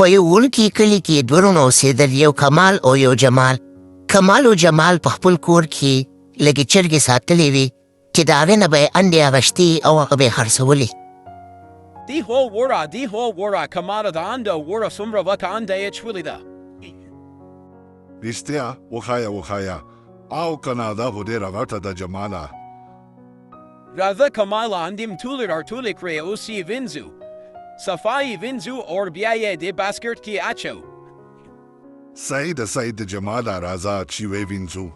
په یو وړوکي کلي کې دوه وروڼه اوسېدل، یو کمال او یو جمال. کمال او جمال په خپل کور کې لږې چرګې ساتلې وې چې د هغې نه به یې انډې اغشتې او هغه به یې خرڅولې. دی هو وره دی هو وره کماله د انډو وره څومره وکه انډه یې چولې ده. رښتیا؟ وښایه وښایه. او کنه دا خو ډېره غټه ده جماله. راځه کماله اندیم ټولې راټولې کړې اوس یې وینځو. صفا یې وینځو اور بیا یې دې باسکټ کې اچو. صحیح ده صحیح ده جماله راځه چې ویې وینځو.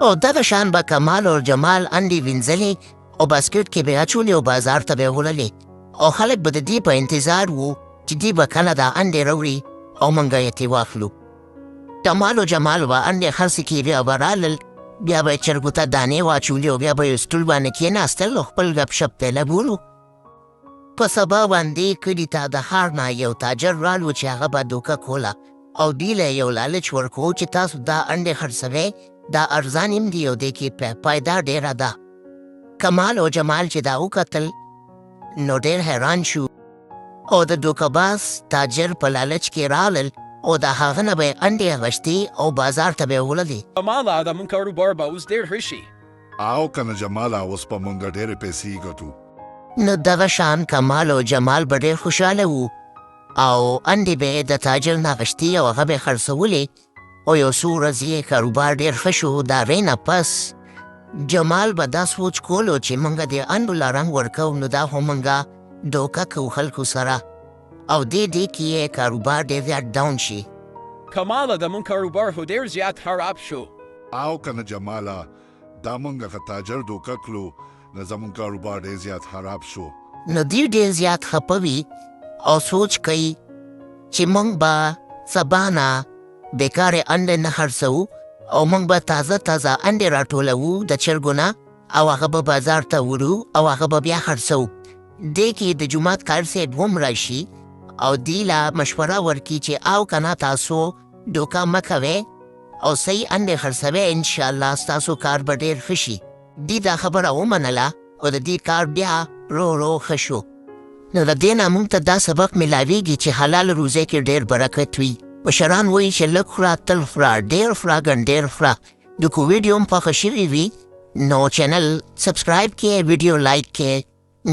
او دغه شان به کمال او جمال انډې وینځلې او باسکټ کې به یې اچولې او بازار ته به یې وړلې او خلک به د دې په انتظار وو چې دوی به کله دا انډې راوړي او مونږ یې ترې واخلو. کمال او جمال به انډې خرڅې کړې او به رالل، بیا به یې چرګو ته دانې واچولې او بیا به یې سټول باندې کېناستل او خپل ګپ شپ ته یې لګولو. په سبا باندې کلي ته د ښار نه یو تاجر رالو چې هغه به دوکه کوله او دوی له یو لالچ ورکو چې تاسو دا انډې خرڅوئ، دا ارزان هم دي او دې کې پیدا ډېره ده. کمال او جمال چې دا وکتل نو ډېر حیران شو او د دوکه باز تاجر په لالچ کې رالل او د هغه نه به یې انډې اخیستې او بازار ته به یې وړلې. کماله د مونږ کاروبار به اوس ډېر ښه شي. او کنه جماله اوس به مونږ ډېرې پیسې ګټو. نو دغه شان کمال او جمال به ډېر خوشحاله وو او انډې به یې د تاجر نه اخیستې او هغه به یې خرڅولې او یو څو ورځې یې کاروبار ډېر ښه شو. د هغې نه پس جمال به دا سوچ کولو چې مونږ دې انډو له رنګ ورکوو نو دا خو مونږ دوکه کوو خلکو سره او دې دې کې یې کاروبار ډېر زیات ډاون شي. کماله د مونږ کاروبار خو ډېر زیات خراب شو. او کنه جماله دا مونږ که تاجر دوکه کړو نو زمونږ کاروبار ډېر زیات خراب شو. نو دوی ډېر زیات خپه وي او سوچ کوي چې مونږ به سبا نه بېکارې انډې نه خرڅوو او مونږ به تازه تازه انډې راټولوو د چرګو نه او هغه به بازار ته وړو او هغه به بیا خرڅوو. دې کې د جومات قاري صاحب هم راشي او دوی له مشوره ورکړي چې او کنه تاسو دوکه مه کوئ او صحیح انډې خرڅوئ، انشاءالله ستاسو کار به ډېر ښه شي. دوی دا خبره ومنله او د دې کار بیا رو رو ښه شو. نو د دې نه مونږ ته دا سبق ملاویږي چې حلال روزۍ کې ډېر برکت وي. مشران وایي چې لږ خوره تل خوره، ډېر خوره ګنډېر خوره. د کو ویډیو هم خوښه شوي وي نو چینل سبسکرایب کې، ویډیو لایک کې.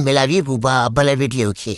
ملاویږو به بله ویډیو کې.